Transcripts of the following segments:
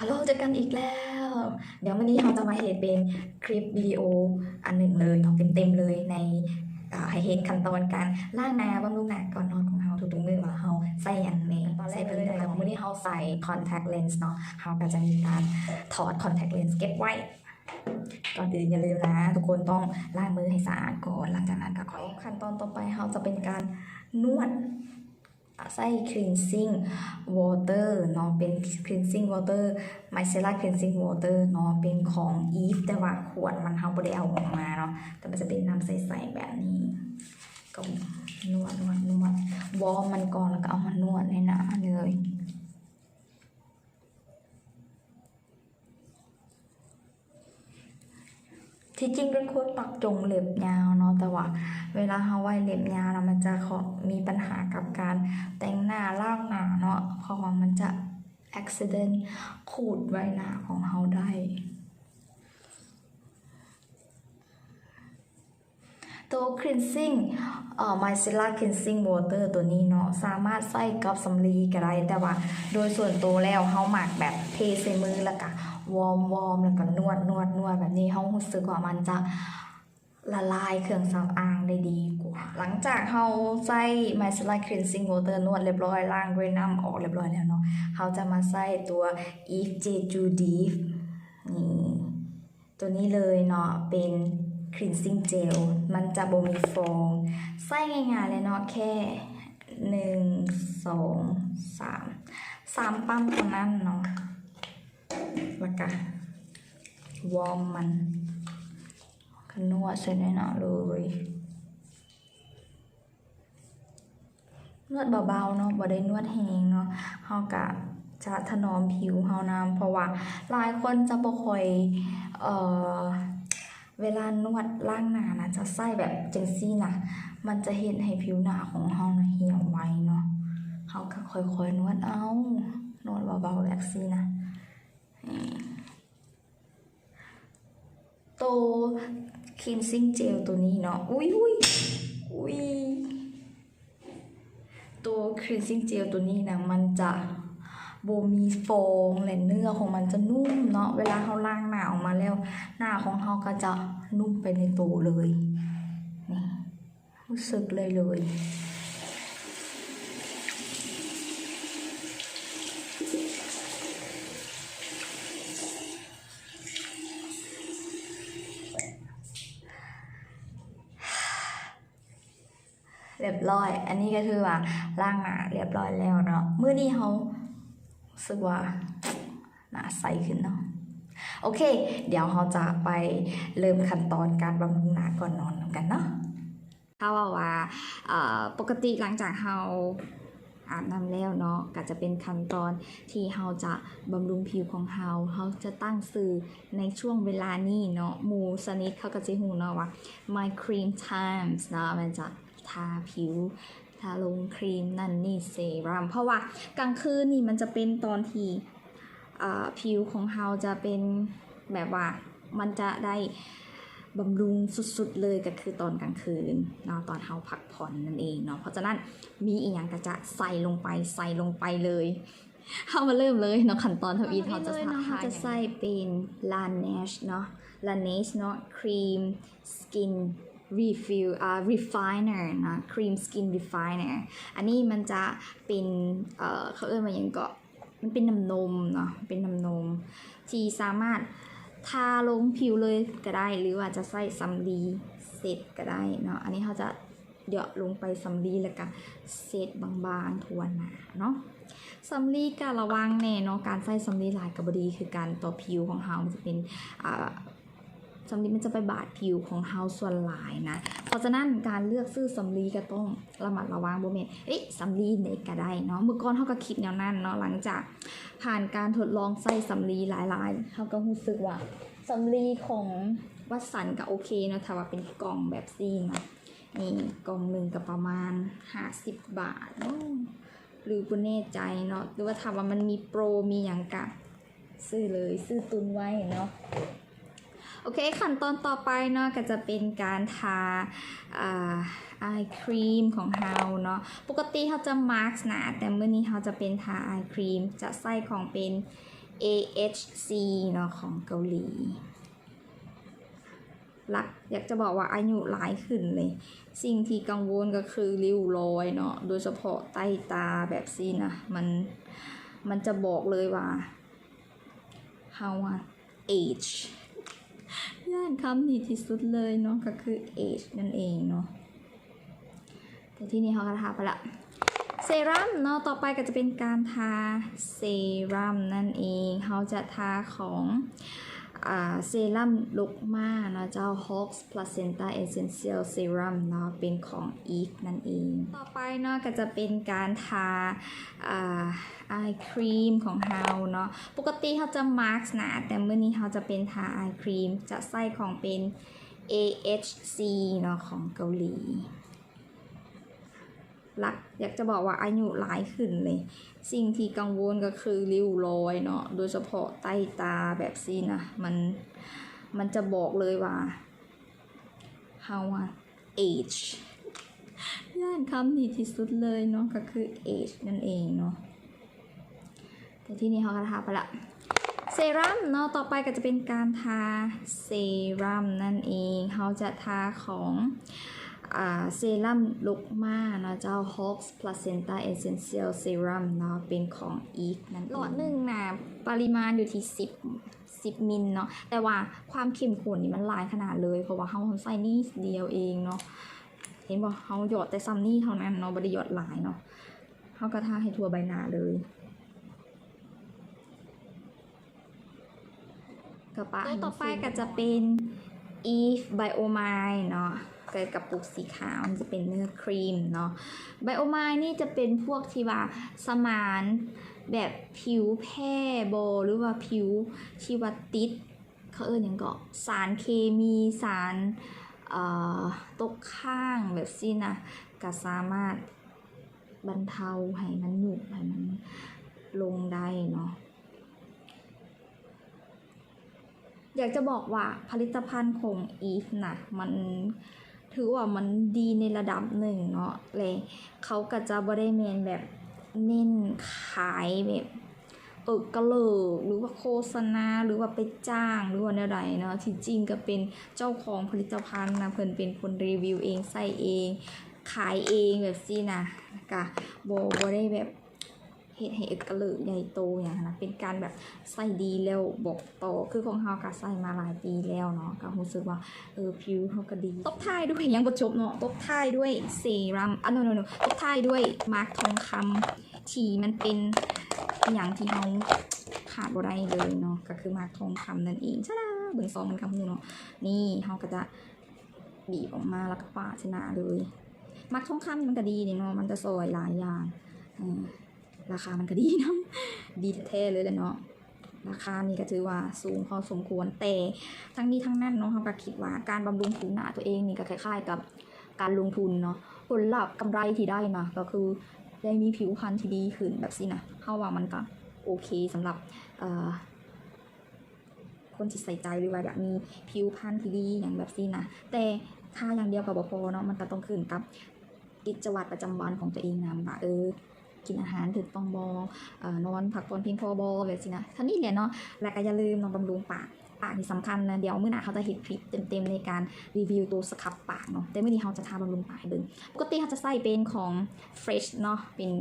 ເຮົາເຈີກັນອີກແລ້ວ. ດຽວມື້ນີ້ເຮົາຈະມາເຮັດເປັນຄລິບວິດີໂອອັນໜຶ່ງເລີຍເນາະ ເຕັມໆເລີຍ ໃນ ອາ ໃຫ້ເຫັນຂັ້ນຕອນການລ້າງໜ້າ ບຳລຸງໜ້າກ່ອນນອນຂອງເຮົາທຸກໆມື້ ວ່າເຮົາໃຊ້ຫຍັງແດ່ ໃຊ້ເບິ່ງເດີ. ມື້ນີ້ເຮົາໃສ່ຄອນແທັກເລນສ໌ເນາະ ເຮົາກໍຈະມີການຖອດຄອນແທັກເລນສ໌ເກັບໄວ້. ກ່ອນອື່ນຢ່າລືມນະ ທຸກຄົນຕ້ອງລ້າງມືໃຫ້ສະອາດກ່ອນ. ຫຼັງຈາກນັ້ນກໍຄ່ອຍ ຂັ້ນຕອນຕໍ່ໄປເຮົາຈະເປັນການນວດ ໃຊ້ຄລີນຊິງວອເຕີເນາະ ເປັນຄລີນຊິງວອເຕີ ໄມເຊລາຄລີນຊິງວອເຕີເນາະ ເປັນຂອງອີຟ ແຕ່ວ່າຂວດມັນເຮົາບໍ່ໄດ້ເອົາອອກມາເນາະ ແຕ່ມັນຈະເປັນນ້ຳໃສໆແບບນີ້ ກໍນວດໆໆ ວອມມັນກ່ອນ ແລ້ວກໍເອົາມານວດໃນໜ້າເລີຍ. ທີ່ຈິງເປັນຄົນມັກຈົ່ງເລັບຍາວເນາະ ແຕ່ວ່າເວລາເຮົາໄວ້ເລັບຍາວນະ ມັນຈະ ເຄາະ ມີບັນຫາກັບການແຕ່ງໜ້າ ລ້າງໜ້າເນາະ ເພາະວ່າມັນຈະແອັກຊິເດັນຂູດໄວ້ໜ້າຂອງເຮົາໄດ້. ໂຕຄລີນຊິງ ເອີ ໄມເຊລາຄລີນຊິງວອເຕີໂຕນີ້ເນາະ ສາມາດໃຊ້ກັບສຳລີກໍໄດ້ ແຕ່ວ່າໂດຍສ່ວນໂຕແລ້ວເຮົາມັກແບບເທໃສ່ມື ແລ້ວກະວອມໆ ແລ້ວກະນວດໆໆແບບນີ້ ເຮົາຮູ້ສຶກວ່າມັນຈະລະລາຍເຄື່ອງສຳອາງໄດ້ດີກວ່າ. ຫຼັງຈາກເຮົາໃຊ້ໄມເຊລາຄລີນຊິງວອເຕີນວດລຽບຮ້ອຍ ລ້າງດ້ວຍນ້ຳອອກລຽບຮ້ອຍແລ້ວເນາະ ເຮົາຈະມາໃຊ້ຕົວອີຟເຈຈູດີຟ ນີ້ ຕົວນີ້ເລີຍເນາະ ເປັນຄລີນຊິງເຈວ ມັນຈະບໍ່ມີຟອງ ໃຊ້ງ່າຍໆເລີຍເນາະ ແຄ່ໜຶ່ງ ສອງ ສາມ ສາມປ້ຳເທົ່ານັ້ນເນາະ ແລ້ວກະວອມມັນ ນວດໃສ່ໜ້ອຍໆເລີຍ. ນວດເບົາໆເນາະ ບໍ່ໄດ້ນວດແຮງເນາະ ເຮົາກະຈະຖະໜອມຜິວເຮົານຳ ເພາະວ່າຫຼາຍຄົນຈະບໍ່ຄ່ອຍ ເອີ ເວລານວດລ້າງໜ້ານະ ຈະໃຊ້ແບບຈັ່ງຊີ້ນະ ມັນຈະເຮັດໃຫ້ຜິວໜ້າຂອງເຮົານະຫ່ຽວໄວເນາະ ເຮົາກະຄ່ອຍໆນວດເອົາ ນວດເບົາໆແບບຊີ້ນະ ນີ້. ໂຕຄລີນຊິງເຈວໂຕນີ້ເນາະ ອຸ້ຍ ອຸ້ຍ ອຸ້ຍ ໂຕຄລີນຊິງເຈວໂຕນີ້ນະ ມັນຈະບໍ່ມີຟອງ ແລະ ເນື້ອຂອງມັນຈະນຸ້ມເນາະ ເວລາເຮົາລ້າງໜ້າອອກມາແລ້ວ ໜ້າຂອງເຮົາກໍຈະນຸ້ມໄປໃນໂຕເລີຍ ນີ້ ຮູ້ສຶກໄດ້ເລີຍ. ລຽບຮ້ອຍ ອັນນີ້ກໍຖືວ່າລ້າງໜ້າລຽບຮ້ອຍແລ້ວເນາະ ມື້ນີ້ເຮົາ ຮູ້ສຶກວ່າໜ້າໃສຂຶ້ນເນາະ. ໂອເຄ ດຽວເຮົາຈະໄປເລີ່ມຂັ້ນຕອນການບຳລຸງໜ້າກ່ອນນອນນຳກັນເນາະ. ຖ້າເວົ້າວ່າ ເອີ ປົກກະຕິຫຼັງຈາກເຮົາອາບນ້ຳແລ້ວເນາະ ກໍຈະເປັນຂັ້ນຕອນທີ່ເຮົາຈະບຳລຸງຜິວຂອງເຮົາ. ເຮົາຈະຕັ້ງຊື່ໃນຊ່ວງເວລານີ້ເນາະ ໝູ່ສະນິດເຂົາກໍຊິຮູ້ເນາະວ່າ My Cream Times ເນາະ ແມ່ນຈະ ທາຜິວ ທາລົງຄຣີມນັ້ນນີ້ ເຊຣັມ ເພາະວ່າກາງຄືນນີ້ມັນຈະເປັນຕອນທີ່ ເອີ ຜິວຂອງເຮົາຈະເປັນແບບວ່າ ມັນຈະໄດ້ບຳລຸງສຸດໆເລີຍ ກໍຄືຕອນກາງຄືນເນາະ ຕອນເຮົາພັກຜ່ອນນັ້ນເອງເນາະ. ເພາະສະນັ້ນມີອີ່ຫຍັງກໍຈະໃສ່ລົງໄປ ໃສ່ລົງໄປເລີຍ. ເຮົາມາເລີ່ມເລີຍເນາະ ຂັ້ນຕອນທຳອິດເຮົາຈະ ເຮົາຈະໃຊ້ເປັນ Laneige ເນາະ Laneige ເນາະ Cream Skin Refill ອ່າ Refiner ເນາະ Cream Skin Refiner. ອັນນີ້ມັນຈະເປັນ ເອີ ເຂົາເອີ້ນວ່າຫຍັງເກາະ ມັນເປັນນ້ຳນົມເນາະ ເປັນນ້ຳນົມທີ່ສາມາດທາລົງຜິວເລີຍກໍໄດ້ ຫຼືວ່າຈະໃຊ້ສຳລີເຊັດກໍໄດ້ເນາະ. ອັນນີ້ເຮົາຈະ ເຍາະລົງໄປສຳລີ ແລ້ວກະເຊັດບາງໆທົ່ວໜ້າເນາະ. ສຳລີກະລະວັງແດ່ເນາະ ການໃຊ້ສຳລີຫຼາຍກະບໍ່ດີຄືກັນຕໍ່ຜິວຂອງເຮົາ ມັນຈະເປັນ ອ່າ ສຳລີມັນຈະໄປບາດຜິວຂອງເຮົາສ່ວນຫຼາຍນະ. ເພາະສະນັ້ນການເລືອກຊື້ສຳລີກະຕ້ອງລະມັດລະວັງ ບໍ່ແມ່ນ ເອີ ສຳລີໃດກະໄດ້ເນາະ. ເມື່ອກ່ອນເຮົາກະຄິດແນວນັ້ນເນາະ ຫຼັງຈາກຜ່ານການທົດລອງໃຊ້ສຳລີຫຼາຍໆ ເຮົາກະຮູ້ສຶກວ່າສຳລີຂອງວັດສັນກະໂອເຄເນາະ ຖ້າວ່າເປັນກ່ອງແບບຊີ້ນະ. ນີ້ກ່ອງໜຶ່ງກໍປະມານຫ້າສິບບາດເນາະ ຫຼືບໍ່ແນ່ໃຈເນາະ ຫຼືວ່າຖ້າວ່າມັນມີໂປຣມີຫຍັງກະຊື້ເລີຍ ຊື້ຕຸນໄວ້ເນາະ. ໂອເຄ ຂັ້ນຕອນຕໍ່ໄປເນາະ ກໍຈະເປັນການທາ ອາ ອາຍຄຣີມຂອງເຮົາເນາະ. ປົກກະຕິເຮົາຈະມາສກໜ້າ ແຕ່ມື້ນີ້ເຮົາຈະເປັນທາອາຍຄຣີມ ຈະໃຊ້ຂອງເປັນ AHC ເນາະ ຂອງເກົາຫຼີ. ຫຼັກ ຢາກຈະບອກວ່າອາຍຸຫຼາຍຂຶ້ນເລີຍ ສິ່ງທີ່ກັງວົນກໍຄືລິ້ວລອຍເນາະ ໂດຍສະເພາະໃຕ້ຕາແບບຊີ້ນະ ມັນ ມັນຈະບອກເລີຍວ່າເຮົາອະ age ຢ້ານຄຳນີ້ທີ່ສຸດເລີຍເນາະ ກໍຄື age ນັ້ນເອງເນາະ. ແຕ່ທີ່ນີ້ເຮົາກໍທາໄປລະ ເຊຣັມເນາະ. ຕໍ່ໄປກໍຈະເປັນການທາເຊຣັມນັ້ນເອງ. ເຮົາຈະທາຂອງ ອາ ເຊຣັມລູກມ້າເນາະເຈົ້າ Hog's Placenta Essential Serum ເນາະ ເປັນຂອງ Eve ນັ້ນເອງ. ຕໍ່ໄປເນາະ ກໍຈະເປັນການທາ ອາ eye cream ຂອງເຮົາເນາະ. ປົກກະຕິເຮົາຈະ mask ໜ້າ ແຕ່ມື້ນີ້ເຮົາຈະເປັນທາ eye cream ຈະໃຊ້ຂອງເປັນ AHC ເນາະ ຂອງເກົາຫຼີ. ຫຼັກ ຢາກຈະບອກວ່າອາຍຸຫຼາຍຂຶ້ນເລີຍ ສິ່ງທີ່ກັງວົນກໍຄືລິ້ວລອຍເນາະ ໂດຍສະເພາະໃຕ້ຕາແບບຊີ້ນະ ມັນ ມັນຈະບອກເລີຍວ່າເຮົາອະ age ຢ້ານຄຳນີ້ທີ່ສຸດເລີຍເນາະ ກໍຄື age ນັ້ນເອງເນາະ. ແຕ່ທີ່ນີ້ເຮົາກໍທາໄປລະ ເຊຣັມເນາະ. ຕໍ່ໄປກໍຈະເປັນການທາເຊຣັມນັ້ນເອງ. ເຮົາຈະທາຂອງ ອາ ເຊຣັມລູກມ້າເນາະເຈົ້າ Hog's Placenta Essential Serum ເນາະ ເປັນຂອງ Eve ນັ້ນເອງ. ຫຼອດໜຶ່ງນະ ປະລິມານຢູ່ທີ່ສິບ ສິບມິນເນາະ ແຕ່ວ່າຄວາມເຂັ້ມຂຸ້ນນີ້ມັນຫຼາຍຂະໜາດເລີຍ ເພາະວ່າເຮົາໃຊ້ນິດດຽວເອງເນາະ. ເຫັນບໍ່ ເຮົາຫຍອດແຕ່ຊ່ຳນີ້ເທົ່ານັ້ນເນາະ ບໍ່ໄດ້ຫຍອດຫຼາຍເນາະ. ເຮົາກໍທາໃຫ້ທົ່ວໃບໜ້າເລີຍ ກະປະໃຫ້ມັນ ຕໍ່ໄປກໍຈະເປັນ Eve Biomine ເນາະ ກໍກະປຸກສີຂາວ ມັນຈະເປັນເນື້ອຄຣີມເນາະ. Biomine ນີ້ຈະເປັນພວກທີ່ວ່າສະໝານແບບຜິວແພ້ບໍ ຫຼືວ່າຜິວທີ່ວ່າຕິດ ເຂົາເອີ້ນຫຍັງເກາະ ສານເຄມີ ສານ ເອີ ຕົກຄ້າງແບບຊີ້ນະ ກະສາມາດບັນເທົາໃຫ້ມັນຍຸບໃຫ້ມັນລົງໄດ້ເນາະ. ຢາກຈະບອກວ່າຜະລິດຕະພັນຂອງ Eve ນະ ມັນຖືວ່າມັນດີໃນລະດັບໜຶ່ງເນາະ ແລະ ເຂົາກໍຈະບໍ່ໄດ້ແມ່ນແບບເນັ້ນຂາຍແບບ ເອີ ກະເລີກ ຫຼືວ່າໂຄສະນາ ຫຼືວ່າໄປຈ້າງ ຫຼືວ່າແນວໃດເນາະ. ທີ່ຈິງກໍເປັນເຈົ້າຂອງຜະລິດຕະພັນນະ ເພິ່ນເປັນຄົນຣີວິວເອງ ໃຊ້ເອງ ຂາຍເອງແບບຊີ້ນະ ກະບໍ່ ບໍ່ໄດ້ແບບເຮັດໃຫ້ເອີກະເລີກໃຫຍ່ໂຕຫຍັງຫັ້ນນະ ເປັນການແບບໃຊ້ດີແລ້ວບອກຕໍ່. ຄືຂອງເຮົາກະໃຊ້ມາຫຼາຍປີແລ້ວເນາະ ກະຮູ້ສຶກວ່າ ເອີ ຜິວເຮົາກະດີ. ຕົບທ້າຍດ້ວຍ ຍັງບໍ່ຈົບເນາະ ຕົບທ້າຍດ້ວຍເຊຣັມ ອາ ໂນ ໂນ ໂນ ຕົບທ້າຍດ້ວຍໝາກທອງຄຳ ທີ່ມັນເປັນອີ່ຫຍັງທີ່ເຮົາຂາດບໍ່ໄດ້ເລີຍເນາະ ກໍຄືໝາກທອງຄຳນັ້ນເອງ. ຊະດາ ເບິ່ງຊອງມັນກໍຮູ້ເນາະ. ນີ້ເຮົາກໍຈະບີບອອກມາ ແລ້ວກໍປາດໃສ່ໜ້າເລີຍ. ໝາກທອງຄຳມັນກໍດີເດເນາະ ມັນກໍຊ່ອຍຫຼາຍຢ່າງ. ເອີ ລາຄາມັນກໍດີນຳ ດີແທ້ໆເລີຍແຫຼະເນາະ. ລາຄານີ້ກໍຖືວ່າສູງພໍສົມຄວນ ແຕ່ທັງນີ້ທັງນັ້ນເນາະ ເຮົາກໍຄິດວ່າການບຳລຸງຜິວໜ້າຕົວເອງນີ້ກໍຄ້າຍໆກັບການລົງທຶນເນາະ ຜົນລັບກຳໄລທີ່ໄດ້ມາກໍຄືໄດ້ມີຜິວພັນທີ່ດີຂຶ້ນແບບຊີ້ນະ. ເຮົາວ່າມັນກໍໂອເຄສຳລັບ ເອີ ຄົນທີ່ໃສ່ໃຈ ຫຼືວ່າຢາກມີຜິວພັນທີ່ດີຫຍັງແບບຊີ້ນະ. ແຕ່ທາຢ່າງດຽວກໍບໍ່ພໍເນາະ ມັນກໍຕ້ອງຂຶ້ນກັບ ກິດຈະວັດປະຈຳວັນຂອງຕົວເອງນຳ ວ່າ ເອີ ກິນອາຫານຖືກຕ້ອງບໍ່ ເອີ ນອນພັກຜ່ອນພຽງພໍບໍ່ ແບບຊີ້ນະ. ເທົ່ານີ້ແຫຼະເນາະ. ແລ້ວກໍຢ່າລືມເນາະ ບຳລຸງປາກ ປາກນີ້ສຳຄັນນະ. ດຽວມື້ໜ້າເຮົາຈະເຮັດຄລິບເຕັມໆໃນການຣີວິວໂຕສະຄັບປາກເນາະ ແຕ່ມື້ນີ້ເຮົາຈະທາບຳລຸງປາກໃຫ້ເບິ່ງ. ປົກກະຕິເຮົາຈະໃຊ້ເປັນຂອງ Fresh ເນາະ ເປັນ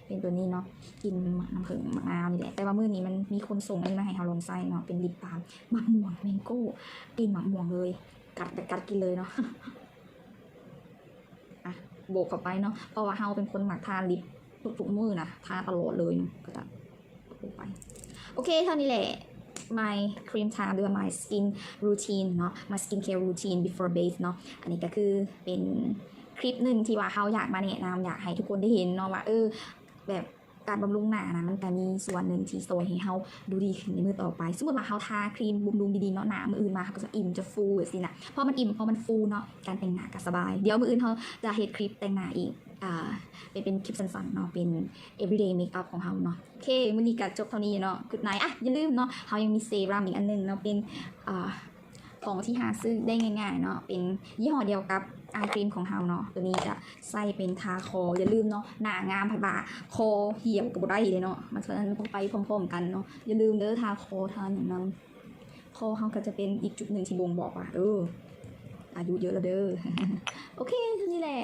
ເປັນຕົວນີ້ເນາະ ກິ່ນໝາກນ້ຳເຜິ້ງ ໝາກນາວນີ້ແຫຼະ. ແຕ່ວ່າມື້ນີ້ມັນມີຄົນສົ່ງອັນນີ້ມາໃຫ້ເຮົາລອງໃຊ້ເນາະ ເປັນລິບບາມໝາກມ່ວງ Mango ກິ່ນໝາກມ່ວງເລີຍ ກັດແບບກັດກິນເລີຍເນາະ. ອ່ະ ໂບກເຂົ້າໄປເນາະ ເພາະວ່າເຮົາເປັນຄົນມັກທາລິບທຸກໆມື້ນະ ທາຕະຫຼອດເລີຍ ກໍຈະໂບກໄປ. ໂອເຄ ເທົ່ານີ້ແຫຼະ My Cream Time ຫຼືວ່າ My Skin Routine ເນາະ My Skincare Routine Before Bed ເນາະ. ອັນນີ້ກໍຄືເປັນຄລິບໜຶ່ງທີ່ວ່າເຮົາຢາກມາແນະນຳ ຢາກໃຫ້ທຸກຄົນໄດ້ເຫັນເນາະວ່າ ເອີ ແບບ ການບຳລຸງໜ້ານະ ມັນກະມີສ່ວນໜຶ່ງທີ່ຊ່ວຍໃຫ້ເຮົາດູດີຂຶ້ນໃນມື້ຕໍ່ໄປ. ສົມມຸດວ່າເຮົາທາຄຣີມບຳລຸງດີໆເນາະ ໜ້າມື້ອື່ນມາເຮົາກໍຈະອີ່ມ ຈະຟູແບບຊີ້ນະ. ພໍມັນອີ່ມ ພໍມັນຟູເນາະ ການແຕ່ງໜ້າກໍສະບາຍ. ດຽວມື້ອື່ນເຮົາຈະເຮັດຄລິບແຕ່ງໜ້າອີກ ອ່າ ເປັນ ເປັນຄລິບສັ້ນໆເນາະ ເປັນ everyday makeup ຂອງເຮົາເນາະ. ໂອເຄ ມື້ນີ້ກໍຈົບເທົ່ານີ້ເນາະ Good night. ອ່ະ ຢ່າລືມເນາະ ເຮົາຍັງມີເຊຣັມອີກອັນໜຶ່ງເນາະ ເປັນ ອ່າ ຂອງທີ່ຫາຊື້ໄດ້ງ່າຍໆເນາະ ເປັນຍີ່ຫໍ້ດຽວກັບອາຍຄຣີມຂອງເຮົາເນາະ. ໂຕນີ້ຈະໃຊ້ເປັນທາຄໍ ຢ່າລືມເນາະ ໜ້າງາມພັດວ່າຄໍຫ່ຽວກໍບໍ່ໄດ້ເດ້ເນາະ ມັນສະນັ້ນມັນຕ້ອງໄປພ້ອມໆກັນເນາະ. ຢ່າລືມເດີ ທາຄໍ ທາຫຍັງນຳ. ຄໍເຮົາກໍຈະເປັນອີກຈຸດໜຶ່ງທີ່ບົ່ງບອກວ່າ ເອີ ອາຍຸເຍອະແລ້ວເດີ. ໂອເຄ ເທົ່ານີ້ແຫຼະ.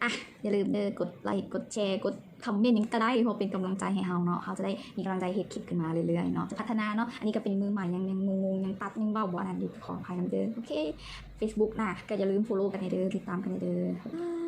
ອ່ະ ຢ່າລືມເດີ ກົດໄລ ກົດແຊ ກົດຄອມເມັນຫຍັງກໍໄດ້ ເພື່ອເປັນກຳລັງໃຈໃຫ້ເຮົາເນາະ. ເຮົາຈະໄດ້ມີກຳລັງໃຈເຮັດຄລິບຂຶ້ນມາເລື້ອຍໆເນາະ ຈະພັດທະນາເນາະ. ອັນນີ້ກໍເປັນມືໃໝ່ ຍັງ ຍັງງົງໆ ຍັງຕັດ ຍັງເວົ້າບໍ່ອັນນັ້ນຢູ່ ຂໍອະໄພນຳເດີ. ໂອເຄ Facebook ນະ ກໍຢ່າລືມ follow ກັນແດ່ເດີ ຕິດຕາມກັນແດ່ເດີ. ບາຍບາຍ.